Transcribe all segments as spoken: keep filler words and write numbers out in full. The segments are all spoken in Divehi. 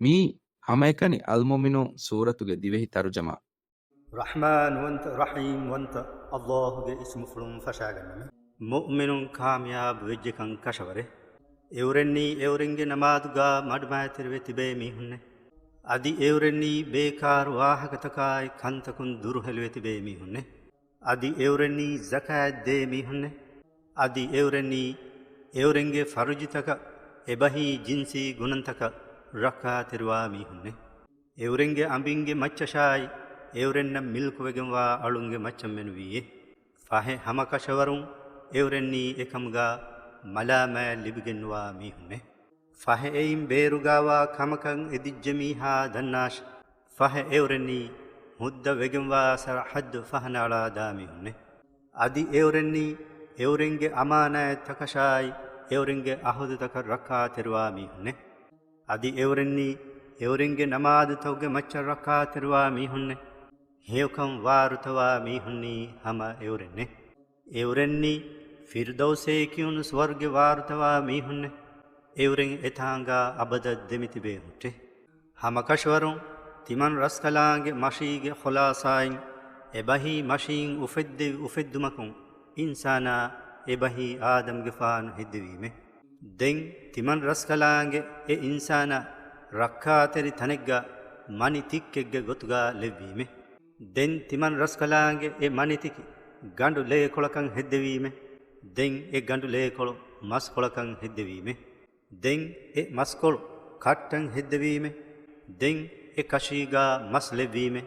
މިއީ ހަމައެކަނި އަލްމުއުމިނޫން ސޫރަތުގެ ދިވެހި ތަރުޖަމާ. ރަޙްމާންވަންތަ، ރަޙީމްވަންތަ އައްލާހުގެ އިސްމުފުޅުން ފަށާގަންނަމެ. މުއުމިނުން ކާމިޔާބު ވެއްޖެކަން ކަށަވަރޭ. އެއުރެންނީ އެއުރެންގެ ނަމާދުގާ މަޑުމައިތިރިވެ ތިބޭ މީހުންނޭ. އަދި އެއުރެންނީ ބޭކާރު ވާހަކަތަކާއި ކަންތަކުން ދުރުހެލިވެ ތިބޭ މީހުންނޭ. އަދި އެއުރެންނީ ޒަކާތް ދޭ މީހުންނޭ. އަދި އެއުރެންނީ އެއުރެންގެ ފަރުޖުތަކަށް އެބަހީ ޖިންސީ ގުނަންތަކަށް ރައްކާތެރިވާ މީހުންނޭ. އެއުރެންގެ އަނބިންގެ މައްޗަށާއި އެއުރެންނަށް މިލްކުވެގެންވާ އަޅުންގެ މައްޗަށް މެނުވީއޭ. ފަހެ ހަމަކަށަވަރުން އެއުރެންނީ އެކަމުގާ މަލާމާތް ލިބިގެންނުވާ މީހުންނޭ. ފަހެ އެއިން ބޭރުގާވާ ކަމަކަށް އެދިއްޖެ މީހާ ދަންނާށި. ފަހެ އެއުރެންނީ ހުއްދަ ވެގެންވާ ސަރަހައްދު ފަހަނައަޅާ ދާ މީހުންނޭ. އަދި އެއުރެންނީ އެއުރެންގެ އަމާނާތްތަކަށާއި އެއުރެންގެ އަހުދުތަކަށް ރައްކާތެރިވާ މީހުންނޭ. އަދި އެއުރެންނީ އެއުރެންގެ ނަމާދުތަކުގެ މައްޗަށް ރައްކާތެރިވާ މީހުންނޭ. ހެޔޮކަން ވާރުތަވާ މީހުންނީ ހަމަ އެއުރެންނޭ. އެއުރެންނީ ފިރްދައުސޭ ކިޔުނު ސުވަރުގެ ވާރުތަވާ މީހުންނޭ. އެއުރެން އެތާނގާ އަބަދަށް ދެމިތިބޭ ހުއްޓޭ. ހަމަކަށަވަރުން ތިމަން ރަސްކަލާނގެ މަށީގެ ޚުލާސާއިން އެބަހީ މަށީން އުފެއްދެވި އުފެއްދުމަކުން އިންސާނާ އެބަހީ އާދަމްގެފާނު ހެއްދެވީމެ. ދެން ތިމަން ރަސްކަލާނގެ އެ އިންސާނާ ރައްކާތެރި ތަނެއްގަ މަނި ތިއްކެއްގެ ގޮތުގަ ލެއްވީމެ. ދެން ތިމަން ރަސްކަލާނގެ އެ މަނިތިކި ގަނޑު ލޭކޮޅަކަށް ހެއްދެވީމެ. ދެން އެ ގަނޑު ލޭކޮޅު މަސްކޮޅަކަށް ހެއްދެވީމެ. ދެން އެ މަސްކޮޅު ކަށްޓަށް ހެއްދެވީމެ. ދެން އެ ކަށީގާ މަސް ލެއްވީމެ.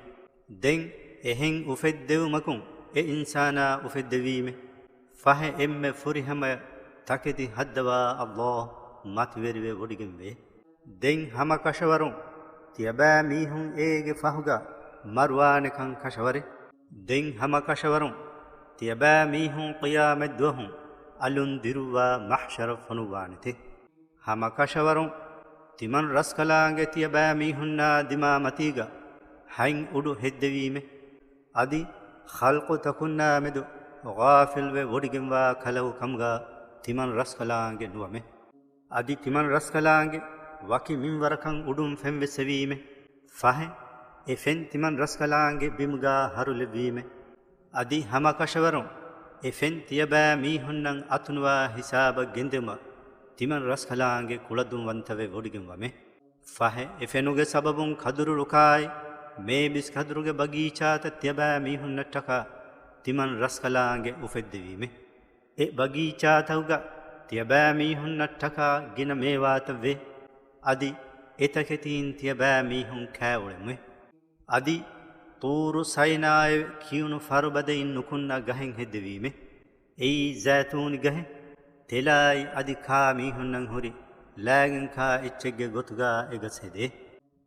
ދެން އެހެން އުފެއްދެވުމަކުން އެ އިންސާނާ އުފެއްދެވީމެ. ފަހެ އެންމެ ފުރިހަމަޔަށް ތަކެތި ހައްދަވާ އައްލާހު މަތިވެރިވެ ވޮޑިގެންވޭ. ދެން ހަމަކަށަވަރުން ތިޔަބައިމީހުން އޭގެ ފަހުގަ މަރުވާނެކަން ކަށަވަރޭ. ދެން ހަމަކަށަވަރުން ތިޔަބައިމީހުން ޤިޔާމަތްދުވަހު އަލުން ދިރުއްވާ މަޙްޝަރަށް ފޮނުއްވާނެތެ. ހަމަކަށަވަރުން ތިމަން ރަސްކަލާނގެ ތިޔަބައިމީހުންނާ ދިމާމަތީގަ ހަތް އުޑު ހެއްދެވީމެ. އަދި ޚަލްޤުތަކުންނާމެދު ޣާފިލްވެ ވޮޑިގެންވާ ކަލަކު ކަމުގަ ތިމަން ރަސްކަލާނގެ ނުވަމެ. އަދި ތިމަން ރަސްކަލާނގެ ވަކި މިންވަރަކަށް އުޑުން ފެންވެސް އެވީމެ. ފަހެ އެ ފެން ތިމަން ރަސްކަލާނގެ ބިމުގާ ހަރުލެއްވީމެ. އަދި ހަމަކަށަވަރުން އެ ފެން ތިޔަބައިމީހުންނަށް އަތުނުވާ ހިސާބަށް ގެންދެވުމަށް ތިމަން ރަސްކަލާނގެ ކުޅަދުންވަންތަވެ ވޮޑިގެންވަމެ. ފަހެ އެ ފެނުގެ ސަބަބުން ކަދުރު ރުކާއި މޭބިސް ކަދުރުގެ ބަގީޗާތައް ތިޔަބައިމީހުންނަށްޓަކާ ތިމަން ރަސްކަލާނގެ އުފެއްދެވީމެ. އެ ބަގީޗާތަކުގަ ތިޔަބައިމީހުންނަށްޓަކާ ގިނަ މޭވާތައްވޭ. އަދި އެތަކެތީން ތިޔަބައިމީހުން ކާއުޅެމުވޭ. އަދި ޠޫރު ސައިނާއެވެ ކިޔުނު ފަރުބަދައިން ނުކުންނަ ގަހެއް ހެއްދެވީމެ. އެއީ ޒައިތޫނި ގަހެއް. ތެލާއި އަދި ކާ މީހުންނަށް ހުރި ލާގެން ކާ އެއްޗެއްގެ ގޮތުގަ އެ ގަސް ހެދޭ.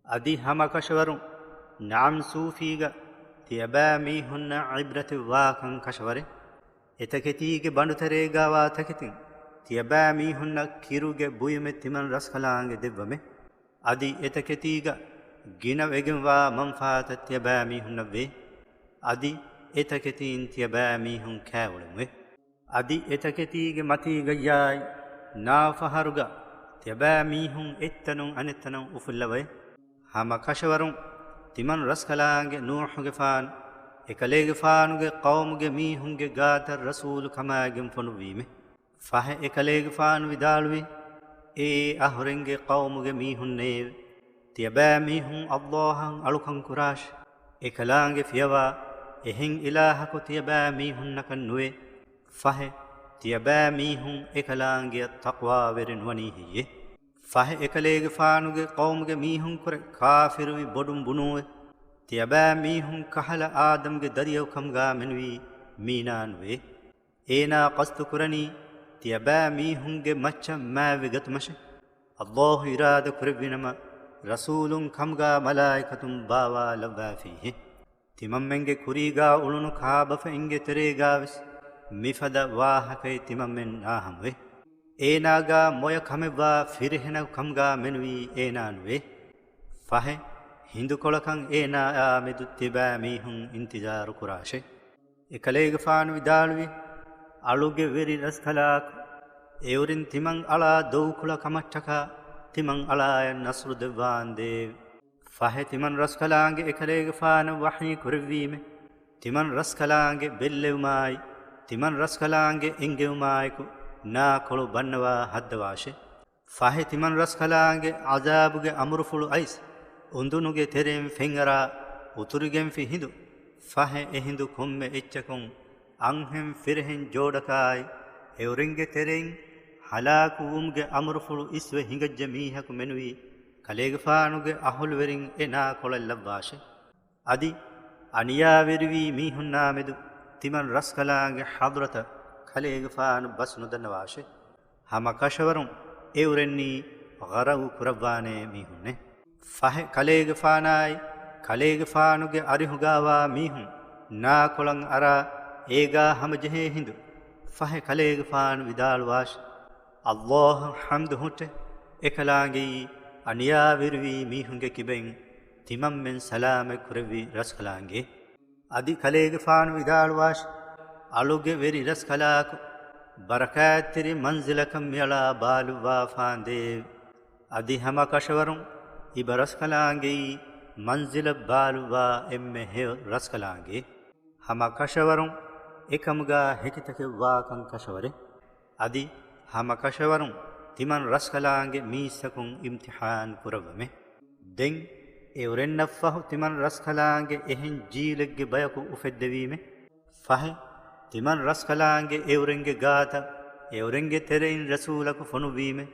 އަދި ހަމަކަށަވަރުން ނަޢަމް ސޫފީގަ ތިޔަބައިމީހުންނަށް ޢިބްރަތެއް ވާކަން ކަށަވަރޭ. އެތަކެތީގެ ބަނޑުތެރޭގާވާ ތަކެތިން ތިޔަބައިމީހުންނަށް ކިރުގެ ބުއިމެއް ތިމަން ރަސްކަލާނގެ ދެއްވަމެ. އަދި އެތަކެތީގަ ގިނަ ވެގެންވާ މަންފާތައް ތިޔަބައިމީހުންނަށްވޭ. އަދި އެތަކެތީން ތިޔަބައިމީހުން ކާއުޅެމުވޭ. އަދި އެތަކެތީގެ މަތީގައްޔާއި ނާފަހަރުގަ ތިޔަބައިމީހުން އެއްތަނުން އަނެއްތަނަށް އުފުއްލަވައި. ހަމަކަށަވަރުން ތިމަން ރަސްކަލާނގެ ނޫޙުގެފާނު އެކަލޭގެފާނުގެ ޤައުމުގެ މީހުންގެ ގާތަށް ރަސޫލު ކަމާގެން ފޮނުއްވީމެ. ފަހެ އެކަލޭގެފާނު ވިދާޅުވީ، އޭ އަހުރެންގެ ޤައުމުގެ މީހުންނޭވެ! ތިޔަބައިމީހުން އައްލާހަށް އަޅުކަން ކުރާށި! އެކަލާނގެ ފިޔަވާ އެހެން އިލާހަކު ތިޔަބައިމީހުންނަކަށް ނުވޭ. ފަހެ ތިޔަބައިމީހުން އެކަލާނގެއަށް ތަޤްވާވެރި ނުވަނީ ހެއްޔޭ؟ ފަހެ އެކަލޭގެފާނުގެ ޤައުމުގެ މީހުންކުރެ ކާފިރުވި ބޮޑުން ބުނޫއެވެ. ތިޔަބައިމީހުން ކަހަލަ އާދަމްގެ ދަރިއަކު ކަމުގާ މެނުވީ މީނާ ނުވޭ. އޭނާ ޤަޞްދުކުރަނީ ތިޔަބައިމީހުންގެ މައްޗަށް މާތްވެގަތުމަށެވެ. އައްލާހު އިރާދަ ކުރެއްވިނަމަ، ރަސޫލުން ކަމުގާ މަލާއިކަތުން ބާވާލައްވާފީހެވެ. ތިމަންމެންގެ ކުރީގާ އުޅުނު ކާބަފައިންގެ ތެރޭގާވެސް މިފަދަ ވާހަކައެއް ތިމަންމެން ނާހަމުވެ. އޭނާގާ މޮޔަ ކަމެއްވާ ފިރިހެނަކު ކަމުގާ މެނުވީ އޭނާ ނުވޭ. ފަހެ ހިނދުކޮޅަކަށް އޭނާއާ މެދު ތިބާ މީހުން އިންތިޒާރު ކުރާށޭ. އެކަލޭގެފާނު ވިދާޅުވި، އަޅުގެ ވެރި ރަސްކަލާކޮ، އެއުރެން ތިމަން އަޅާ ދޮގުކުޅަ ކަމަށްޓަކާ ތިމަން އަޅާޔަށް ނަޞްރު ދެއްވާންދޭވެ. ފަހެ ތިމަން ރަސްކަލާނގެ އެކަލޭގެފާނަށް ވަޙީ ކުރެއްވީމެ، ތިމަން ރަސްކަލާނގެ ބެއްލެވުމާއި، ތިމަން ރަސްކަލާނގެ އެންގެވުމާއެކު ނާކޮޅު ބަންނަވާ ހައްދަވާށޭ. ފަހެ ތިމަން ރަސްކަލާނގެ ޢަޛާބުގެ އަމުރުފުޅު އައިސް، އުނދުނުގެ ތެރެއިން ފެންއަރާ، އުތުރިގެންފި ހިނދު. ފަހެ އެހިނދު ކޮންމެ އެއްޗަކުން އަންހެން ފިރިހެން ޖޯޑަކާއި، އެއުރެންގެ ތެރެއިން ހަލާކުވުމުގެ އަމުރުފުޅު އިސްވެ ހިނގައްޖެ މީހަކު މެނުވީ، ކަލޭގެފާނުގެ އަހުލުވެރިން އެ ނާކޮޅަށް ލައްވާށޭ. އަދި އަނިޔާވެރިވީ މީހުންނާމެދު ތިމަން ރަސްކަލާނގެ ޙަޟްރަތަށް ކަލޭގެފާނު ބަސް ނުދަންނަވާށޭ. ހަމަ ކަށަވަރުން އެއުރެންނީ ޣަރަގު ކުރައްވާނޭ މީހުންނޭ. ފަހެ ކަލޭގެފާނާއި، ކަލޭގެފާނުގެ އަރިހުގާވާ މީހުން ނާކޮޅަށް އަރާ އޭގާ ހަމަޖެހޭ ހިނދު، ފަހެ ކަލޭގެފާނު ވިދާޅުވާށި، ﷲ އަށް ޙަމްދު ހުއްޓޭ، އެކަލާނގެއީ އަނިޔާވެރިވީ މީހުންގެ ކިބައިން ތިމަންމެން ސަލާމަތް ކުރެއްވި ރަސްކަލާނގެ. އަދި ކަލޭގެފާނު ވިދާޅުވާށި، އަޅުގެ ވެރި ރަސްކަލާކޮ، ބަރަކާތްތެރި މަންޒިލަކަށް މިއަޅާ ބާލުއްވާފާނދޭވެ. އަދި ހަމަ ކަށަވަރުން އިބަ ރަސްކަލާނގެއީ މަންޒިލަށް ބާލުއްވާ އެންމެ ހެޔޮ ރަސްކަލާނގެ. ހަމަ ކަށަވަރުން އެކަމުގާ ހެކިތަކެއް ވާކަން ކަށަވަރޭ. އަދި ހަމަ ކަށަވަރުން ތިމަން ރަސްކަލާނގެ މީސްތަކުން އިމްތިޙާން ކުރައްވަމެ. ދެން އެއުރެންނަށްފަހު ތިމަން ރަސްކަލާނގެ އެހެން ޖީލެއްގެ ބަޔަކު އުފެއްދެވީމެ. ފަހެ ތިމަން ރަސްކަލާނގެ އެއުރެންގެ ގާތަށް އެއުރެންގެ ތެރެއިން ރަސޫލަކު ފޮނުއްވީމެ.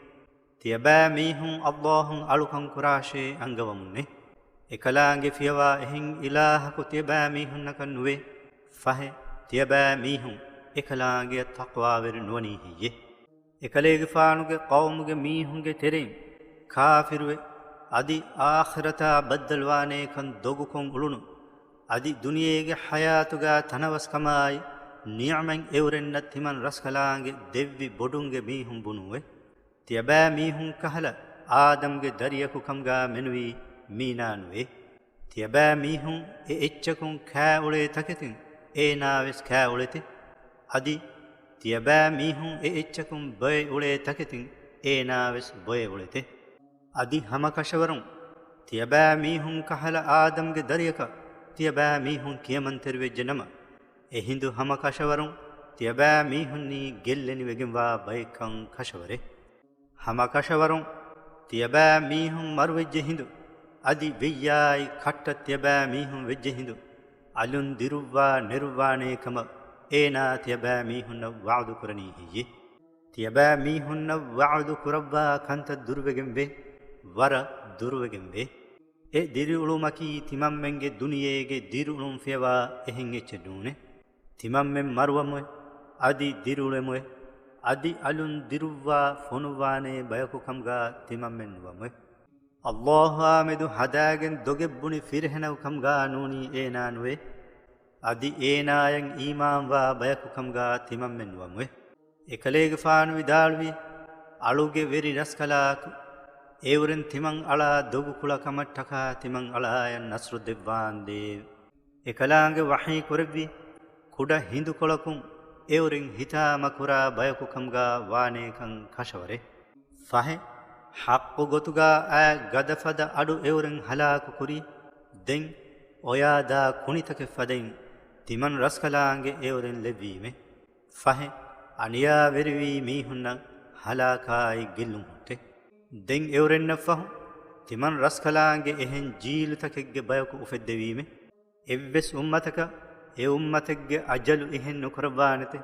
ތިޔަބައިމީހުން ﷲ އަށް އަޅުކަން ކުރާށޭ އަންގަވަމުންނޭ. އެކަލާނގެ ފިޔަވާ އެހެން އިލާހަކު ތިޔަބައިމީހުންނަކަށް ނުވޭ. ފަހެ ތިޔަބައިމީހުން އެކަލާނގެއަށް ތަޤްވާވެރި ނުވަނީ ހެއްޔޭ؟ އެކަލޭގެފާނުގެ ޤައުމުގެ މީހުންގެ ތެރެއިން ކާފިރުވެ، އަދި އާޚިރަތާ ބައްދަލުވާނޭކަން ދޮގުކޮށް އުޅުނު، އަދި ދުނިޔޭގެ ޙަޔާތުގާ ތަނަވަސްކަމާއި ނިޢުމަތް އެއުރެންނަށް ތިމަން ރަސްކަލާނގެ ދެއްވި ބޮޑުންގެ މީހުން ބުނުއެވެ. ތިޔަބައިމީހުން ކަހަލަ އާދަމްގެ ދަރިޔަކު ކަމުގާ މެނުވީ މީނާ ނުވޭ. ތިޔަބައިމީހުން އެ އެއްޗަކުން ކާއުޅޭ ތަކެތިން އޭނާވެސް ކާއުޅެތެ. އަދި ތިޔަބައިމީހުން އެ އެއްޗަކުން ބޮއެ އުޅޭ ތަކެތިން އޭނާވެސް ބޮއެ އުޅެތެ. އަދި ހަމަ ކަށަވަރުން ތިޔަބައިމީހުން ކަހަލަ އާދަމްގެ ދަރިޔަކަށް ތިޔަބައިމީހުން ކިޔަމަންތެރިވެއްޖެ ނަމަ، އެހިނދު ހަމަ ކަށަވަރުން ތިޔަބައިމީހުންނީ ގެއްލެނިވެގެންވާ ބައެއްކަން ކަށަވަރޭ. ހަމަ ކަށަވަރުން ތިޔަބައިމީހުން މަރުވެއްޖެ ހިނދު، އަދި ވެއްޔާއި ކައްޓަށް ތިޔަބައިމީހުން ވެއްޖެ ހިނދު، އަލުން ދިރުއްވާ ނެރުއްވާނޭ ކަމަށް އޭނާ ތިޔަބައިމީހުންނަށް ވަޢުދު ކުރަނީ ހެއްޔޭ؟ ތިޔަބައިމީހުންނަށް ވަޢުދު ކުރައްވާ ކަންތައް ދުރުވެގެންވޭ، ވަރަށް ދުރުވެގެންވޭ. އެ ދިރިއުޅުމަކީ ތިމަންމެންގެ ދުނިޔޭގެ ދިރިއުޅުން ފިޔަވާ އެހެން އެއްޗެއް ނޫނޭ. ތިމަންމެން މަރުވަމުވެ، އަދި ދިރިއުޅެމުވެ، އަދި އަލުން ދިރުއްވާ ފޮނުއްވާނޭ ބަޔަކު ކަމުގާ ތިމަންމެން ނުވަމުވެ. ﷲ އާ މެދު ހަދާގެން ދޮގެއް ބުނި ފިރިހެނަކު ކަމުގާ ނޫނީ އޭނާ ނުވޭ. އަދި އޭނާޔަށް އީމާންވާ ބަޔަކު ކަމުގާ ތިމަންމެން ނުވަމުވެ. އެކަލޭގެފާނު ވިދާޅުވީ، އަޅުގެ ވެރި ރަސްކަލާކު، އެއުރެން ތިމަން އަޅާ ދޮގުކުޅަ ކަމަށްޓަކާ ތިމަން އަޅާޔަށް ނަޞްރު ދެއްވާނދޭވެ. އެކަލާނގެ ވަޙީ ކުރެއްވީ، ކުޑަ ހިނދުކޮޅަކުން އެއުރެން ހިތާމަކުރާ ބަޔަކު ކަމުގާ ވާނޭކަން ކަށަވަރޭ. ފަހެ، ޙައްޤު ގޮތުގާ އައި ގަދަފަދަ އަޑު އެއުރެން ހަލާކު ކުރީ. ދެން އޮޔާދާ ކުނިތަކެއް ފަދައިން ތިމަން ރަސްކަލާނގެ އެއުރެން ލެއްވީމެ. ފަހެ، އަނިޔާވެރިވީ މީހުންނަށް ހަލާކާއި ގެއްލުން ހުއްޓެ. ދެން އެއުރެންނަށްފަހު، ތިމަން ރަސްކަލާނގެ އެހެން ޖީލުތަކެއްގެ ބަޔަކު އުފެއްދެވީމެ. އެއްވެސް އުއްމަތަކަށް އެ އުއްމަތެއްގެ އަޖަލު އިހެން ނުކުރައްވާނެތެ.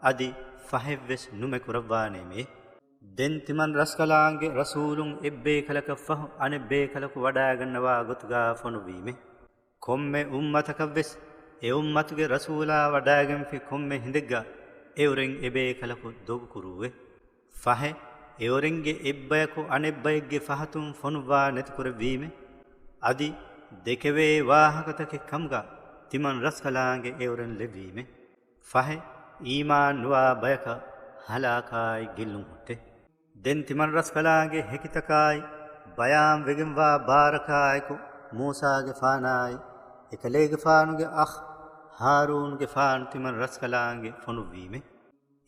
އަދި ފަހެއްވެސް ނުމެ ކުރައްވާނޭމެ. ދެން ތިމަން ރަސްކަލާނގެ ރަސޫލުން އެއްބޭކަލަކަށްފަހު އަނެއްބޭކަލަކު ވަޑާގަންނަވާ ގޮތުގާ ފޮނުއްވީމެ. ކޮންމެ އުއްމަތަކަށްވެސް އެ އުއްމަތުގެ ރަސޫލާ ވަޑާގެންފި ކޮންމެ ހިނދެއްގަ އެއުރެން އެބޭކަލަކު ދޮގުކުރޫއެ. ފަހެ، އެއުރެންގެ އެއްބަޔަކު އަނެއްބައެއްގެ ފަހަތުން ފޮނުއްވާ ނެތިކުރެއްވީމެ. އަދި ދެކެވޭ ވާހަކަތަކެއް ކަމުގަ ތިމަން ރަސްކަލާނގެ އެއުރެން ލެއްވީމެ. ފަހެ، އީމާން ނުވާ ބަޔަކަށް ހަލާކާއި ގެއްލުން ހުއްޓެ. ދެން ތިމަން ރަސްކަލާނގެ ހެކިތަކާއި، ބަޔާން ވެގެންވާ ބާރަކާއެކު، މޫސާގެފާނާއި، އެކަލޭގެފާނުގެ އަޚް، ހާރޫންގެފާނު ތިމަން ރަސްކަލާނގެ ފޮނުއްވީމެ.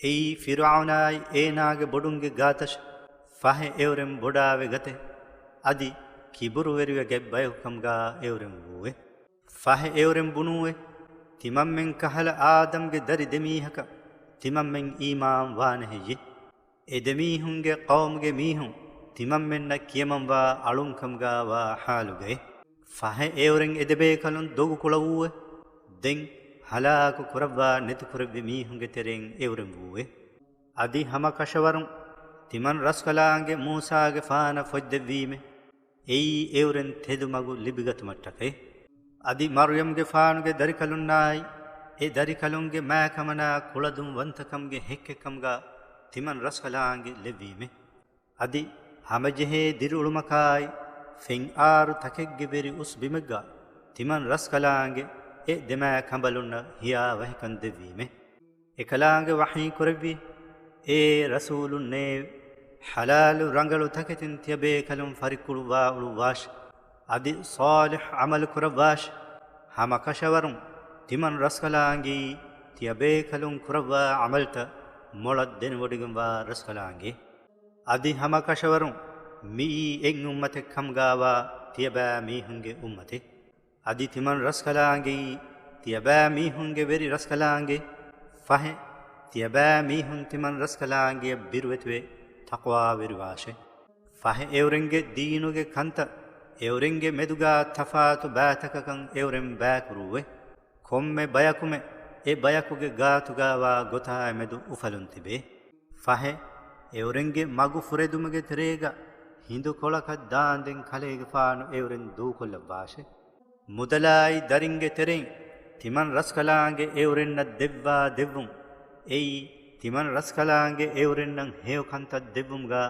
އެއީ ފިރުޢައުނާއި އޭނާގެ ބޮޑުންގެ ގާތަށް ފަހެ އެއުރެން ބޮޑާވެ ގަތެ، އަދި ކިބުރުވެރިވެ ގަތް ބަޔަކު ކަމުގާ އެއުރެން ވޫއެ. ފަހެ އެއުރެން ބުނޫއެ، ތިމަންމެން ކަހަލަ އާދަމްގެ ދަރި ދެމީހަކަށް ތިމަންމެން އީމާން ވާނެ ހެއްޔެ؟ އެ ދެމީހުންގެ ޤައުމުގެ މީހުން ތިމަންމެންނަށް ކިޔަމަންވާ އަޅުންކަމުގާ ވާ ޙާލުގައި. ފަހެ އެއުރެން އެ ދެބޭކަލުން ދޮގުކުޅަ ވޫއެ. ދެން ހަލާކު ކުރައްވާ ނެތިކުރެއްވި މީހުންގެ ތެރެއިން އެއުރެން ވޫއެ. އަދި ހަމަކަށަވަރުން ތިމަން ރަސްކަލާނގެ މޫސާގެފާނަށް ފޮތްދެއްވީމެ. އެއީ އެއުރެން ތެދު މަގު ލިބިގަތުމަށްޓަކައި. އަދި މަރްޔަމްގެފާނުގެ ދަރިކަލުންނާއި، އެ ދަރިކަލުންގެ މާކަމަނާ ކުޅަދުންވަންތަކަމުގެ ހެއްކެއްކަމުގާ ތިމަން ރަސްކަލާނގެ ލެއްވީމެ. އަދި ހަމަޖެހޭ ދިރިއުޅުމަކާއި، ފެންއާރު ތަކެއްގެ ވެރި އުސް ބިމެއްގާ ތިމަން ރަސްކަލާނގެ އެ ދެމާ ކަނބަލުންނަށް ހިޔާވަހިކަން ދެއްވީމެ. އެކަލާނގެ ވަޙީ ކުރެއްވި، އޭ ރަސޫލުންނޭވެ! ޙަލާލު ރަނގަޅު ތަކެތިން ތިޔަބޭކަލުން ފަރިކުޅުވާ އުޅުއްވާށި! އަދި ޞާލިޙް ޢަމަލު ކުރައްވާށި! ހަމަކަށަވަރުން ތިމަން ރަސްކަލާނގެއީ ތިޔަބޭކަލުން ކުރައްވާ ޢަމަލްތައް މޮޅަށް ދެނެވޮޑިގެންވާ ރަސްކަލާނގެ. އަދި ހަމަކަށަވަރުން މިއީ އެއް އުއްމަތެއް ކަމުގާވާ ތިޔަބައިމީހުންގެ އުއްމަތެއް. އަދި ތިމަން ރަސްކަލާނގެއީ ތިޔަބައިމީހުންގެ ވެރި ރަސްކަލާނގެ. ފަހެ، ތިޔަބައިމީހުން ތިމަން ރަސްކަލާނގެއަށް ބިރުވެތިވެ ތަޤްވާވެރިވާށެ. ފަހެ އެއުރެންގެ ދީނުގެ ކަންތައް އެއުރެންގެ މެދުގާ ތަފާތު ބައިތަކަކަށް އެއުރެން ބައިކުރޫއެ. ކޮންމެ ބަޔަކުމެ އެ ބަޔަކުގެ ގާތުގާވާ ގޮތާއިމެދު އުފަލުން ތިބޭ. ފަހެ، އެއުރެންގެ މަގު ފުރެދުމުގެ ތެރޭގަ ހިނދުކޮޅަކަށް ދާންދެން ކަލޭގެފާނު އެއުރެން ދޫކޮށްލައްވާށެ. މުދަލާއި ދަރިންގެ ތެރެއިން ތިމަން ރަސްކަލާނގެ އެއުރެންނަށް ދެއްވާ ދެއްވުން، އެއީ ތިމަން ރަސްކަލާނގެ އެއުރެންނަށް ހެޔޮ ކަންތައް ދެއްވުމުގާ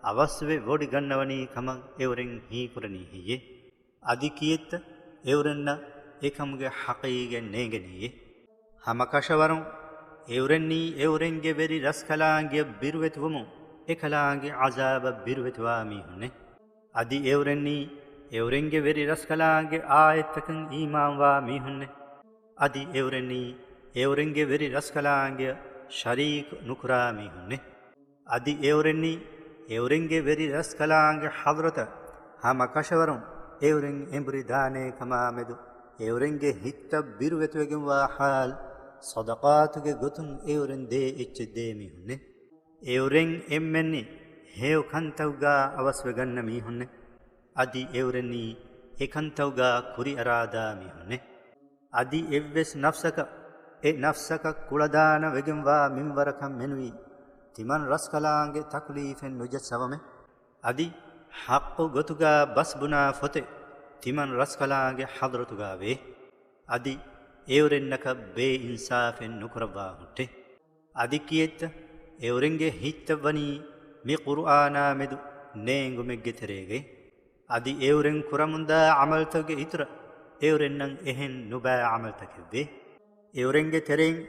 އަވަސްވެ ވޮޑިގަންނަވަނީ ކަމަށް އެއުރެން ހީކުރަނީ ހެއްޔެ؟ އަދި ކިއެއްތަ އެއުރެންނަށް އެކަމުގެ ޙަޤީގެއް ނޭނގެނީއެ؟ ހަމަކަށަވަރުން އެއުރެންނީ އެއުރެންގެ ވެރި ރަސްކަލާނގެއަށް ބިރުވެތިވުމުން އެކަލާނގެ ޢަޒާބަށް ބިރުވެތިވާ މީހުންނެ. އަދި އެއުރެންނީ އެއުރެންގެ ވެރި ރަސްކަލާނގެ އާޔަތްތަކަށް އީމާންވާ މީހުންނެ. އަދި އެއުރެންނީ އެއުރެންގެ ވެރި ރަސްކަލާނގެއަށް ޝަރީކު ނުކުރާ މީހުންނެ. އަދި އެއުރެންނީ އެއުރެންގެ ވެރި ރަސްކަލާނގެ ޙަޟްރަތަށް ހަމަކަށަވަރުން އެއުރެން އެނބުރި ދާނޭ ކަމާމެދު އެއުރެންގެ ހިތްތައް ބިރުވެތިވެގެންވާ ޙާލު ޞަދަޤާތުގެ ގޮތުން އެއުރެން ދޭ އެއްޗެއް ދޭ މީހުންނެ. އެއުރެން އެންމެންނީ ހެޔޮ ކަންތައްގާ އަވަސްވެގަންނަ މީހުންނެ. އަދި އެއުރެންނީ އެކަންތައްގާ ކުރިއަރާދާ މީހުންނެ. އަދި އެއްވެސް ނަފްސަކަށް އެ ނަފްސަކަށް ކުޅަދާނަ ވެގެންވާ މިންވަރަކަށް މެނުވީ ތިމަން ރަސްކަލާނގެ ތަކުލީފެއް ނުޖައްސަވަމެ. އަދި ޙައްޤު ގޮތުގާ ބަސްބުނާ ފޮތެއް ތިމަން ރަސްކަލާނގެ ޙަޟްރަތުގާ ވޭ. އަދި އެއުރެންނަކަށް ބޭއިންސާފެއް ނުކުރައްވާ ހުއްޓެ. އަދި ކިއެއްތަ އެއުރެންގެ ހިތްތައް ވަނީ މި ޤުރުއާނާ މެދު ނޭނގުމެއްގެ ތެރޭގައި. އަދި އެއުރެން ކުރަމުންދާ ޢަމަލްތަކުގެ އިތުރަށް އެއުރެންނަށް އެހެން ނުބައި ޢަމަލްތަކެއްވޭ. އެއުރެންގެ ތެރެއިން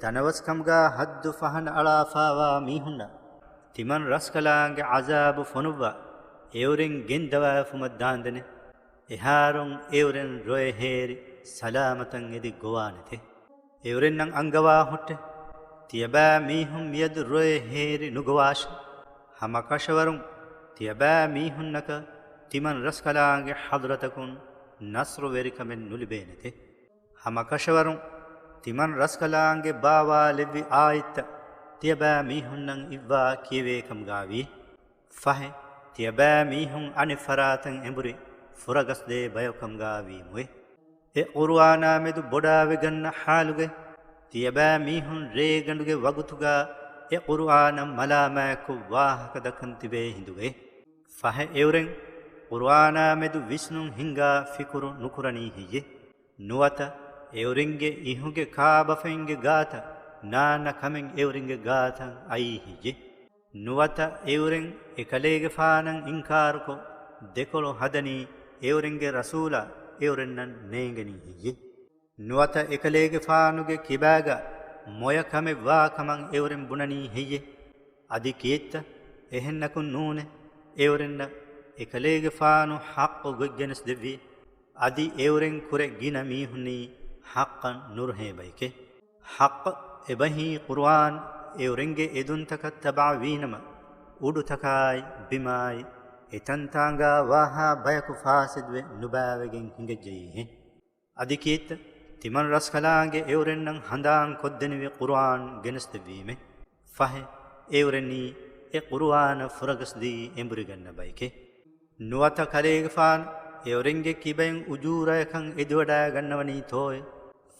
ތަނަވަސްކަމުގާ ޙައްދު ފަހަނަ އަޅާފާވާ މީހުންނަށް ތިމަން ރަސްކަލާނގެ ޢަޒާބު ފޮނުއްވާ އެއުރެން ގެންދަވާފުމަށް ދާންދެނެ. އެހާރުން އެއުރެން ރޮއެ ހޭރި ސަލާމަތަށް އެދި ގޮވާނެތެ. އެއުރެންނަށް އަންގަވާ ހުއްޓެ. ތިޔަބައިމީހުން މިއަދު ރޮއެ ހޭރި ނުގޮވާށި. ހަމަކަށަވަރުން ތިޔަބައިމީހުންނަކަށް ތިމަން ރަސްކަލާނގެ ޙަޟްރަތަކުން ނަޞްރުވެރިކަމެއް ނުލިބޭނެތެ. ހަމަކަށަވަރުން ތިމަން ރަސްކަލާނގެ ބާވާލެއްވި އާޔަތްތައް ތިޔަބައިމީހުންނަށް އިއްވާ ކިޔެވޭކަމުގާވި. ފަހެ، ތިޔަބައިމީހުން އަނެއް ފަރާތަށް އެނބުރި ފުރަގަސްދޭ ބަޔަކަމުގާވީމުވެ. އެ ޤުރުއާނާމެދު ބޮޑާވެގަންނަ ޙާލުގައި، ތިޔަބައިމީހުން ރޭގަނޑުގެ ވަގުތުގާ އެ ޤުރުއާނަށް މަލާމާތްކޮށް ވާހަކަ ދައްކަން ތިބޭ ހިނދުގައި. ފަހެ އެއުރެން ޤުރުއާނާމެދު ވިސްނުން ހިންގާ ފިކުރު ނުކުރަނީ ހެއްޔެ؟ ނުވަތަ އެއުރެންގެ އިހުގެ ކާބަފައިންގެ ގާތަށް ނާންނަ ކަމެއް އެއުރެންގެ ގާތަށް އައީ ހެއްޔެ؟ ނުވަތަ އެއުރެން އެކަލޭގެފާނަށް އިންކާރުކޮށް، ދެކޮޅު ހަދަނީ އެއުރެންގެ ރަސޫލާ އެއުރެންނަށް ނޭނގެނީ ހެއްޔެ؟ ނުވަތަ އެކަލޭގެފާނުގެ ކިބާގަ މޮޔަ ކަމެއް ވާ ކަމަށް އެއުރެން ބުނަނީ ހެއްޔެ؟ އަދި ކިއެއްތަ؟ އެހެންނަކުން ނޫނޭ، އެއުރެންނަށް އެކަލޭގެފާނު ޙައްޤު ގޮތްގެނެސް ދެއްވި. އަދި އެއުރެން ކުރެ ގިނަ މީހުންނީ ޙައްޤަށް ނުރުހޭ ބައެކޭ. ޙައްޤު އެބަހީ ޤުރުއާން އެއުރެންގެ އެދުންތަކަށް ތަބަޢަ ވީނަމަ، އުޑުތަކާއި ބިމާއި އެތަންތާނގާ ވާހާ ބަޔަކު ފާސިދުވެ ނުބައިވެގެން ހިނގައްޖައީހެން. އަދި ކިއެއްތަ؟ ތިމަން ރަސްކަލާނގެ އެއުރެންނަށް ހަނދާން ކޮށްދެނިވި ޤުރުއާން ގެނެސްދެއްވީމެ. ފަހެ، އެއުރެންނީ އެ ޤުރުއާނަށް ފުރަގަސްދީ އެނބުރިގަންނަ ބައެކޭ. ނުވަތަ ކަލޭގެފާނު އެއުރެންގެ ކިބައިން އުޖޫރަޔަކަށް އެދިވަޑައިގަންނަވަނީތޯއޭ؟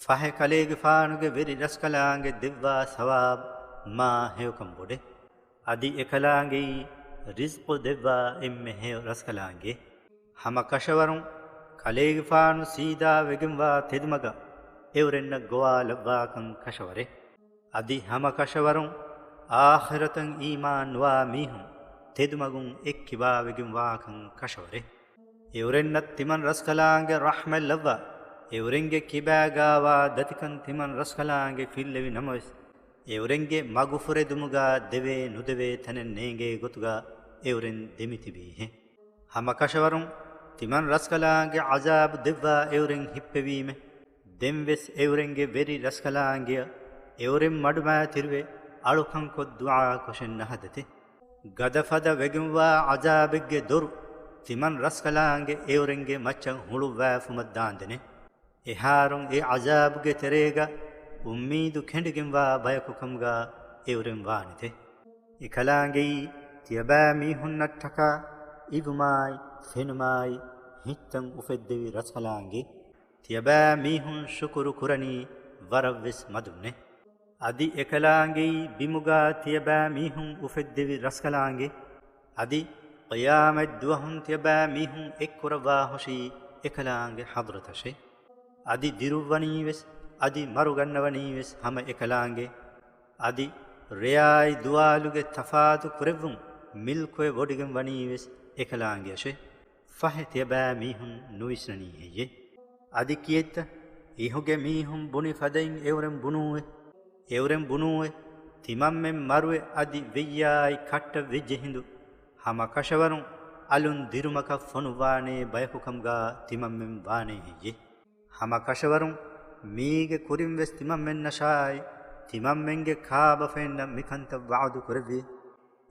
ފަހެ ކަލޭގެފާނުގެ ވެރި ރަސްކަލާނގެ ދެއްވާ ސަވާބު މާ ހެޔޮކަން ބޮޑޭ. އަދި އެކަލާނގެއީ ރިޒްޤު ދެއްވާ އެންމެ ހެޔޮ ރަސްކަލާނގެ. ހަމަ ކަށަވަރުން ކަލޭގެފާނު ސީދާ ވެގެންވާ ތެދުމަގަށް އެއުރެންނަށް ގޮވާލައްވާކަން ކަށަވަރޭ. އަދި ހަމަ ކަށަވަރުން އާޚިރަތަށް އީމާން ނުވާ މީހުން ތެދުމަގުން އެއްކިބާވެގެން ވާކަން ކަށަވަރޭ. އެއުރެންނަށް ތިމަން ރަސްކަލާނގެ ރަޙްމަތް ލައްވާ، އެއުރެންގެ ކިބާގާވާ ދަތިކަން ތިމަން ރަސްކަލާނގެ ފިއްލެވި ނަމަވެސް، އެއުރެންގެ މަގުފުރެދުމުގާ ދެވޭ ނުދެވޭ ތަނެއް ނޭނގޭ ގޮތުގާ އެއުރެން ދެމިތިބީހެން. ހަމަ ކަށަވަރުން ތިމަން ރަސްކަލާނގެ ޢަޒާބު ދެއްވާ އެއުރެން ހިއްޕެވީމެ. ދެންވެސް އެއުރެންގެ ވެރި ރަސްކަލާނގެއަށް އެއުރެން މަޑުމައިތިރިވެ އަޅުކަންކޮށް ދުޢާ ކޮށެއް ނަހަދޭތެ. ގަދަފަދަ ވެގެންވާ ޢަޒާބެއްގެ ދޮރު ތިމަން ރަސްކަލާނގެ އެއުރެންގެ މައްޗަށް ހުޅުއްވާފުމަށް ދާންދެނެ. އެހާރުން އެ ޢަޒާބުގެ ތެރޭގަ އުއްމީދު ކެނޑިގެންވާ ބަޔަކު ކަމުގާ އެއުރެން ވާނެތެ. އެކަލާނގެއީ ތިޔަބައިމީހުންނަށްޓަކާ އިވުމާއި ފެނުމާއި ހިތްތައް އުފެއްދެވި ރަސްކަލާނގެ. ތިޔަބައިމީހުން ޝުކުރު ކުރަނީ ވަރަށްވެސް މަދުންނޭ. އަދި އެކަލާނގެއީ ބިމުގާ ތިޔަބައިމީހުން އުފެއްދެވި ރަސްކަލާނގެ. އަދި ޤިޔާމަތްދުވަހުން ތިޔަބައިމީހުން އެއްކުރައްވާ ހުށީ އެކަލާނގެ ޙަޟްރަތަށޭ. އަދި ދިރުއްވަނީވެސް، އަދި މަރުގަންނަވަނީވެސް ހަމަ އެކަލާނގެ. އަދި ރެޔާއި ދުވާލުގެ ތަފާތު ކުރެއްވުން މިލްކުވެ ވޮޑިގެން ވަނީވެސް އެކަލާނގެއަށޭ. ފަހެ ތިޔަބައިމީހުން ނުވިސްނަނީ ހެއްޔޭ؟ އަދި ކިއެއްތަ؟ އިހުގެ މީހުން ބުނި ފަދައިން އެއުރެން ބުނޫއެ. އެއުރެން ބުނޫއެ. ތިމަންމެން މަރުވެ އަދި ވެއްޔާއި ކައްޓަށް ވެއްޖެ ހިނދު، ހަމަ ކަށަވަރުން އަލުން ދިރުމަކަށް ފޮނުއްވާނޭ ބަޔަކު ކަމުގާ ތިމަންމެން ވާނޭ ހެއްޔޭ؟ ހަމަ ކަށަވަރުން މީގެ ކުރިން ވެސް ތިމަންމެންނަށާއި ތިމަންމެންގެ ކާބަފައިންނަށް މިކަންތައް ވަޢުދު ކުރެއްވި.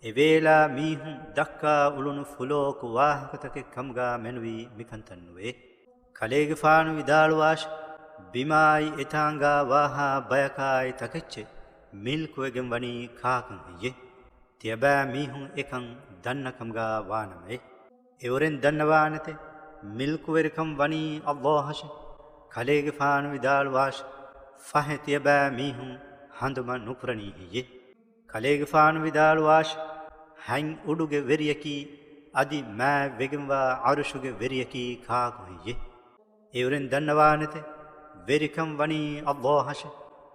އެވޭލާ މީހުން ދައްކާ އުޅުނު ފުލޯކު ވާހަކަތަކެއް ކަމުގާ މެނުވީ މިކަންތައް ނުވޭ. ކަލޭގެފާނު ވިދާޅުވާށި، ބިމާއި އެތާނގާ ވާހާ ބަޔަކާއި ތަކެއްޗެއް މިލްކުވެގެން ވަނީ ކާކަން ހެއްޔޭ؟ ތިޔަބައިމީހުން އެކަން ދަންނަ ކަމުގާ ވާނަމައޭ. އެއުރެން ދަންނަވާނެތެ، މިލްކުވެރިކަން ވަނީ ﷲ އަށެ. ކަލޭގެފާނު ވިދާޅުވާށި، ފަހެ ތިޔަބައިމީހުން ހަނދުމަ ނުކުރަނީ ހެއްޔޭ؟ ކަލޭގެފާނު ވިދާޅުވާށި، ހަތް އުޑުގެ ވެރިޔަކީ އަދި މާތް ވެގެންވާ ޢަރުޝުގެ ވެރިޔަކީ ކާކު ހެއްޔޭ؟ އެއުރެން ދަންނަވާނެތެ، ވެރިކަން ވަނީ ﷲ އަށެ.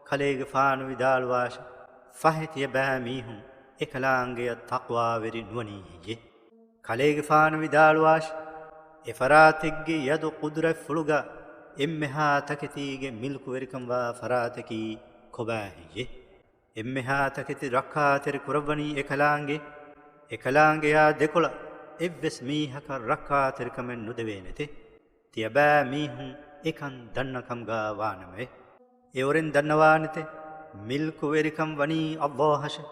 ކަލޭގެފާނު ވިދާޅުވާށި، ފަހެ ތިޔަބައިމީހުން އެކަލާނގެއަށް ތަޤްވާވެރި ނުވަނީ ހެއްޔޭ؟ ކަލޭގެފާނު ވިދާޅުވާށި، އެފަރާތެއްގެ ޔަދު ޤުދުރަތްފުޅުގަ އެންމެހާ ތަކެތީގެ މިލްކުވެރިކަންވާ ފަރާތަކީ ކޮބާ ހެއްޔޭ؟ އެންމެހާ ތަކެތި ރައްކާތެރި ކުރައްވަނީ އެކަލާނގެ. އެކަލާނގެޔާ ދެކޮޅަށް އެއްވެސް މީހަކަށް ރައްކާތެރިކަމެއް ނުދެވޭނެތެ. ތިޔަބައިމީހުން އެކަން ދަންނަ ކަމުގާ ވާނަމައެ. އެއުރެން ދަންނަވާނެތެ، މިލްކުވެރިކަން ވަނީ ﷲ އަށެ.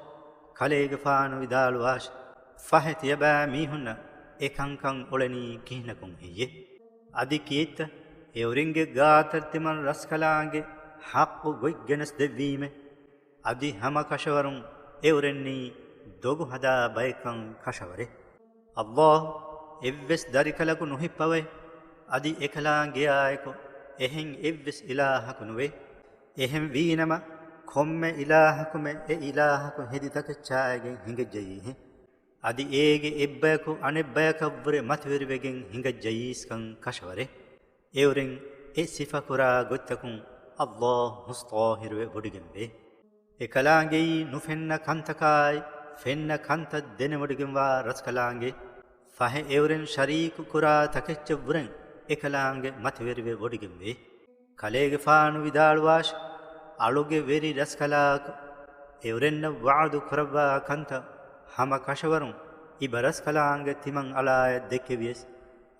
ކަލޭގެފާނު ވިދާޅުވާށި، ފަހެ ތިޔަބައިމީހުންނަށް އެކަންކަން އުޅެނީ ކިހިނަކުން ހެއްޔެ؟ އަދި ކިއެއްތަ؟ އެއުރެންގެ ގާތަށް ތިމަން ރަސްކަލާނގެ ޙައްޤު ގޮތް ގެނެސް ދެއްވީމެ. އަދި ހަމަ ކަށަވަރުން އެއުރެންނީ ދޮގު ހަދާ ބައެއްކަން ކަށަވަރެ. ﷲ އެއްވެސް ދަރިކަލަކު ނުހިއްޕަވައި، އަދި އެކަލާނގެއާއެކު އެހެން އެއްވެސް އިލާހަކު ނުވޭ. އެހެން ވީނަމަ، ކޮންމެ އިލާހަކުމެ އެ އިލާހަކު ހެދި ތަކެއްޗާއިގެން ހިނގައްޖައީހެން. އަދި އޭގެ އެއްބަޔަކު އަނެއްބަޔަކަށްވުރެ މަތިވެރިވެގެން ހިނގައްޖައީސްކަން ކަށަވަރެ. އެއުރެން އެ ސިފަކުރާ ގޮތްތަކުން ﷲ ހުސްޠާހިރުވެ ވޮޑިގެންވޭ. އެކަލާނގެއީ ނުފެންނަ ކަންތަކާއި ފެންނަ ކަންތައް ދެނެވޮޑިގެންވާ ރަސްކަލާނގެ. ފަހެ އެއުރެން ޝަރީކު ކުރާ ތަކެއްޗެއްވުރެން އެކަލާނގެ މަތިވެރިވެ ވޮޑިގެންވޭ. ކަލޭގެފާނު ވިދާޅުވާށި، އަޅުގެ ވެރި ރަސްކަލާކު އެއުރެންނަށް ވަޢުދު ކުރައްވާ ކަންތައް ހަމަ ކަށަވަރުން އިބަ ރަސްކަލާނގެ ތިމަން އަޅާޔަށް ދެއްކެވިޔަސް،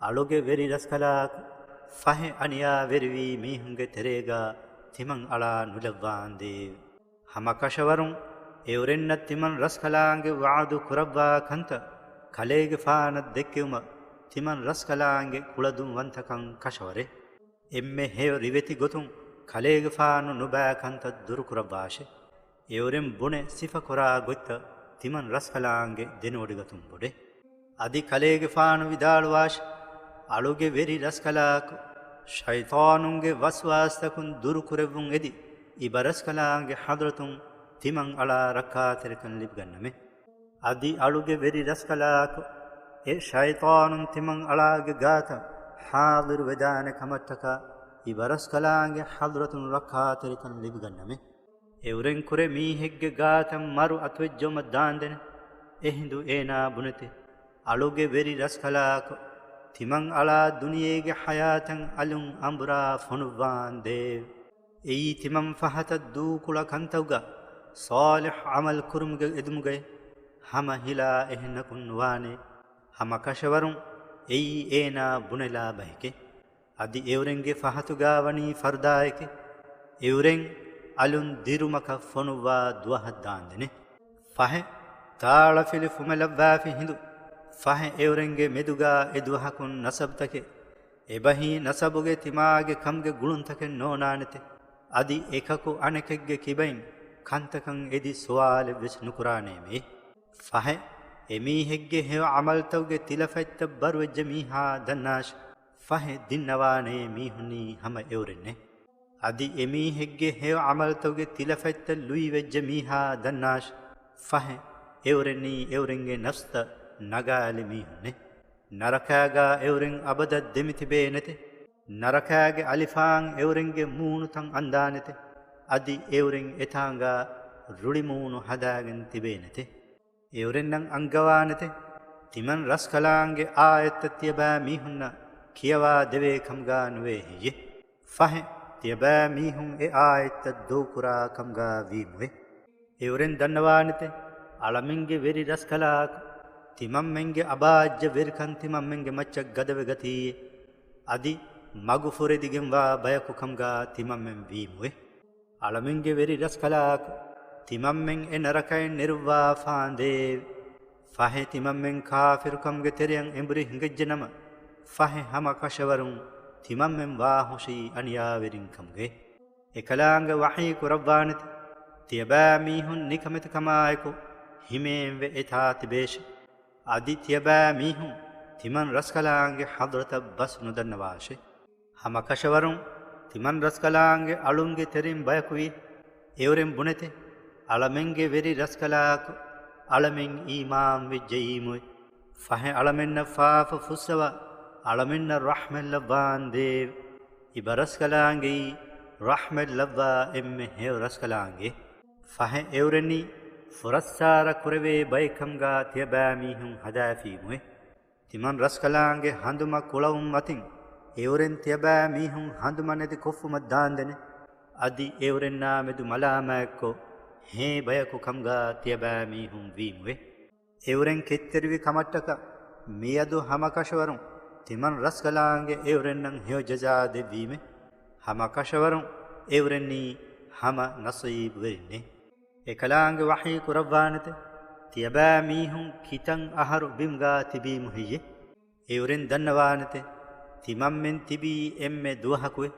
އަޅުގެ ވެރި ރަސްކަލާކު ފަހެ އަނިޔާވެރިވީ މީހުންގެ ތެރޭގާ ތިމަން އަޅާ ނުލައްވާންދޭވެ. ހަމަ ކަށަވަރުން އެއުރެންނަށް ތިމަން ރަސްކަލާނގެ ވަޢުދު ކުރައްވާ ކަންތައް ކަލޭގެފާނަށް ދެއްކެވުމަށް ތިމަން ރަސްކަލާނގެ ކުޅަދުންވަންތަކަން ކަށަވަރޭ. އެންމެ ހެޔޮ ރިވެތި ގޮތުން ކަލޭގެފާނު ނުބައި ކަންތައް ދުރުކުރައްވާށޭ. އެއުރެން ބުނެ ސިފަކުރާ ގޮތްތައް ތިމަން ރަސްކަލާނގެ ދެނެވޮޑިގަތުން ބޮޑޭ. އަދި ކަލޭގެފާނު ވިދާޅުވާށި، އަޅުގެ ވެރި ރަސްކަލާކޮ، ޝައިޠާނުންގެ ވަސްވާސްތަކުން ދުރުކުރެއްވުން އެދި، އިބަރަސްކަލާނގެ ޙަޟްރަތުން ތިމަން އަޅާ ރައްކާތެރިކަން ލިބިގަންނަމޭ. އަދި އަޅުގެ ވެރި ރަސްކަލާކޮ، އެ ޝައިޠާނުން ތިމަން އަޅާގެ ގާތަށް ޙާޟިރު ވެދާނެ ކަމަށްޓަކާ، އިބަރަސްކަލާނގެ ޙަޟްރަތުން ރައްކާތެރިކަން ލިބިގަންނަމޭ. އެއުރެން ކުރެ މީހެއްގެ ގާތަށް މަރު އަތުވެއްޖައުމަށް ދާންދެނެ. އެހިނދު އޭނާ ބުނެތެ، އަޅުގެ ވެރި ރަސްކަލާކޮ، ތިމަން އަޅާ ދުނިޔޭގެ ޙަޔާތަށް އަލުން އަނބުރާ ފޮނުއްވާން ދޭ. އެއީ ތިމަން ފަހަތަށް ދޫކުޅަ ކަންތައްގަ ޞާލިޙް ޢަމަލު ކުރުމުގެ އެދުމުގައި ހަމަ ހިލާ އެހެންނަކުން ނުވާނެ. ހަމަ ކަށަވަރުން އެއީ އޭނާ ބުނެލާ ބަހެކޭ. އަދި އެއުރެންގެ ފަހަތުގާ ވަނީ ފަރުދާއެކޭ. އެއުރެން އަލުން ދިރުމަކަށް ފޮނުއްވާ ދުވަހަށް ދާންދެނެ. ފަހެ، ތާޅަފިލި ފުމެލައްވާފި ހިނދު، ފަހެ އެއުރެންގެ މެދުގާ އެ ދުވަހަކުން ނަސަބުތަކެއް، އެބަހީ ނަސަބުގެ ތިމާގެ ކަމުގެ ގުޅުންތަކެއް ނޯނާނެތެ. އަދި އެކަކު އަނެކެއްގެ ކިބައިން ކަންތަކަން އެދި ސުވާލެއްވެސް ނުކުރާނޭމޭ. ފަހެ، އެމީހެއްގެ ހެޔޮ ޢަމަލުތަކުގެ ތިލަފަތްތައް ބަރުވެއްޖެ މީހާ ދަންނާށި. ފަހެ ދިންނަވާނޭ މީހުންނީ ހަމަ އެއުރެންނޭ. އަދި އެމީހެއްގެ ހެޔޮ ޢަމަލުތަކުގެ ތިލަފަތްތައް ލުއިވެއްޖެ މީހާ ދަންނާށި. ފަހެ، އެއުރެންނީ އެއުރެންގެ ނަފްސްތައް ނަގާލި މީހުންނޭ. ނަރަކާގާ އެއުރެން އަބަދަށް ދެމިތިބޭނެތެ. ނަރަކާގެ އަލިފާން އެއުރެންގެ މޫނުތައް އަންދާނެތެ. އަދި އެއުރެން އެތާނގާ ރުޅިމޫނު ހަދާގެން ތިބޭނެތެ. އެއުރެންނަށް އަންގަވާނެތެ، ތިމަން ރަސްކަލާނގެ އާޔަތްތައް ތިޔަބައިމީހުންނަށް ކިޔަވާ ދެވޭ ކަމުގާ ނުވޭ ހެއްޔެ؟ ފަހެ، ތިޔަބައިމީހުން އެ އާޔަތްތައް ދޮގުކުރާ ކަމުގާ ވީމުއެ. އެއުރެން ދަންނަވާނެތެ، އަޅަމެންގެ ވެރި ރަސްކަލާކޮ، ތިމަންމެންގެ އަބާއްޖަ ވެރިކަން ތިމަންމެންގެ މައްޗަށް ގަދަވެގަތީ، އަދި މަގު ފުރެދިގެންވާ ބަޔަކު ކަމުގާ ތިމަންމެން ވީމުއެ. އަޅަމެންގެ ވެރި ރަސްކަލާކޮ، ތިމަންމެން އެ ނަރަކައިން ނެރުއްވާފާނދޭވެ! ފަހެ ތިމަންމެން ކާފިރުކަމުގެ ތެރެއަށް އެނބުރި ހިނގައްޖެނަމަ، ފަހެ ހަމަ ކަށަވަރުން ތިމަންމެން ވާހުށީ އަނިޔާވެރިން ކަމުގައި. އެކަލާނގެ ވަޙީ ކުރައްވާނެތެ، ތިޔަބައިމީހުން ނިކަމެތިކަމާއެކު ހިމޭންވެ އެތާ ތިބޭށި. އަދި ތިޔަބައިމީހުން ތިމަން ރަސްކަލާނގެ ޙަޟްރަތަށް ބަސް ނުދަންނަވާށޭ. ހަމަ ކަށަވަރުން ތިމަން ރަސްކަލާނގެ އަޅުންގެ ތެރެއިން ބަޔަކުވި އެއުރެން ބުނެތެ، އަޅަމެންގެ ވެރި ރަސްކަލާކޮ، އަޅަމެން އީމާން ވެއްޖައީމުއެ. ފަހެ އަޅަމެންނަށް ފާފަ ފުއްސަވާ، އަޅަމެންނަށް ރަޙްމަތް ލައްވާންދޭވެ! އިބަރަސްކަލާނގެއީ ރަޙްމަތް ލައްވާ އެންމެ ހެޔޮ ރަސްކަލާނގެ. ފަހެ އެއުރެންނީ ފުރައްސާރަ ކުރެވޭ ބައެއް ކަމުގާ ތިޔަބައިމީހުން ހަދާފީމުއެ. ތިމަން ރަސްކަލާނގެ ހަނދުމަ ކުޅަވުން މަތިން އެއުރެން ތިޔަބައިމީހުން ހަނދުމަ ނެތި ކޮށްފުމަށް ދާންދެނެ. އަދި އެއުރެންނާ މެދު މަލާމާތްކޮށް، ހޭ ބަޔަކު ކަމުގާ ތިޔަބައިމީހުން ވީމުއެ. އެއުރެން ކެތްތެރިވި ކަމަށްޓަކާ މިއަދު ހަމަ ކަށަވަރުން ތިމަން ރަސްކަލާނގެ އެއުރެންނަށް ހެޔޮ ޖަޒާ ދެއްވީމެ. ހަމަ ކަށަވަރުން އެއުރެންނީ ހަމަ ނަސީބުވެރިންނޭ. އެކަލާނގެ ވަޙީ ކުރައްވާނެތެ، ތިޔަބައިމީހުން ކިތަން އަހަރު ބިމުގާ ތިބީމު ހެއްޔެ؟ އެއުރެން ދަންނަވާނެތެ، ތިމަންމެން ތިބީ އެންމެ ދުވަހަކުއެ،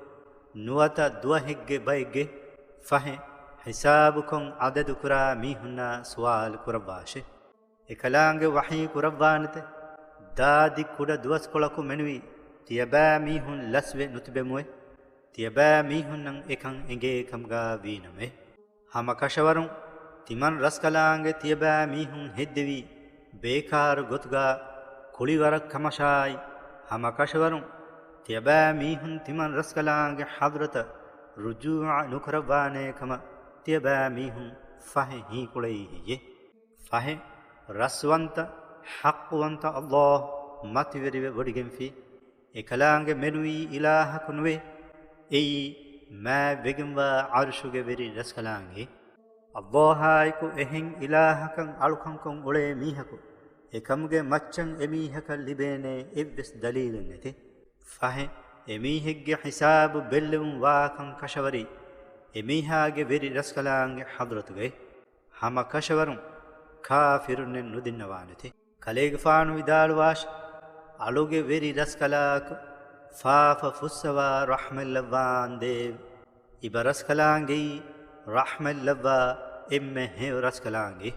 ނުވަތަ ދުވަހެއްގެ ބައެއްގެ. ފަހެ، ހިސާބުކޮށް އަދަދުކުރާ މީހުންނާ ސުވާލު ކުރައްވާށޭ. އެކަލާނގެ ވަޙީ ކުރައްވާނެތެ، ދާދި ކުޑަ ދުވަސްކޮޅަކު މެނުވީ ތިޔަބައިމީހުން ލަސްވެ ނުތިބެމުއެ. ތިޔަބައިމީހުންނަށް އެކަން އެނގޭ ކަމުގާ ވީނަމޭ. ހަމަ ކަށަވަރުން ތިމަން ރަސްކަލާނގެ ތިޔަބައިމީހުން ހެއްދެވީ ބޭކާރު ގޮތުގާ ކުޅިވަރަށް ކަމަށާއި، ހަމަ ކަށަވަރުން ތިޔަބައިމީހުން ތިމަން ރަސްކަލާނގެ ޙަޟްރަތަށް ރުޖޫޢަ ނުކުރައްވާނޭ ކަމަށް ތިޔަބައިމީހުން ފަހެ ހީކުޅައީ ހެއްޔެ؟ ފަހެ، ރަސްވަންތަ، ޙައްޤުވަންތަ ﷲ މަތިވެރިވެ ވޮޑިގެންފި. އެކަލާނގެ މެނުވީ އިލާހަކު ނުވޭ. އެއީ މާތްވެގެންވާ ޢަރުޝުގެ ވެރި ރަސްކަލާނގެ. ﷲ އާއެކު އެހެން އިލާހަކަށް އަޅުކަންކޮށް އުޅޭ މީހަކު، އެކަމުގެ މައްޗަށް އެމީހަކަށް ލިބޭނޭ އެއްވެސް ދަލީލެއް ނެތޭ. ފަހެ، އެމީހެއްގެ ހިސާބު ބެއްލެވުން ވާކަން ކަށަވަރީ، އެމީހާގެ ވެރި ރަސްކަލާނގެ ޙަޟްރަތުގައި. ހަމަ ކަށަވަރުން ކާފިރުންނެއް ނުދިންނަވާނެތެ. ކަލޭގެފާނު ވިދާޅުވާށި، އަޅުގެ ވެރި ރަސްކަލާކޮ، ފާފަ ފުއްސަވާ ރަޙްމަތްލައްވާނދޭވެ. އިބަ ރަސްކަލާނގެއީ ރަޙްމަތްލައްވާ އެންމެ ހެޔޮ ރަސްކަލާނގެ.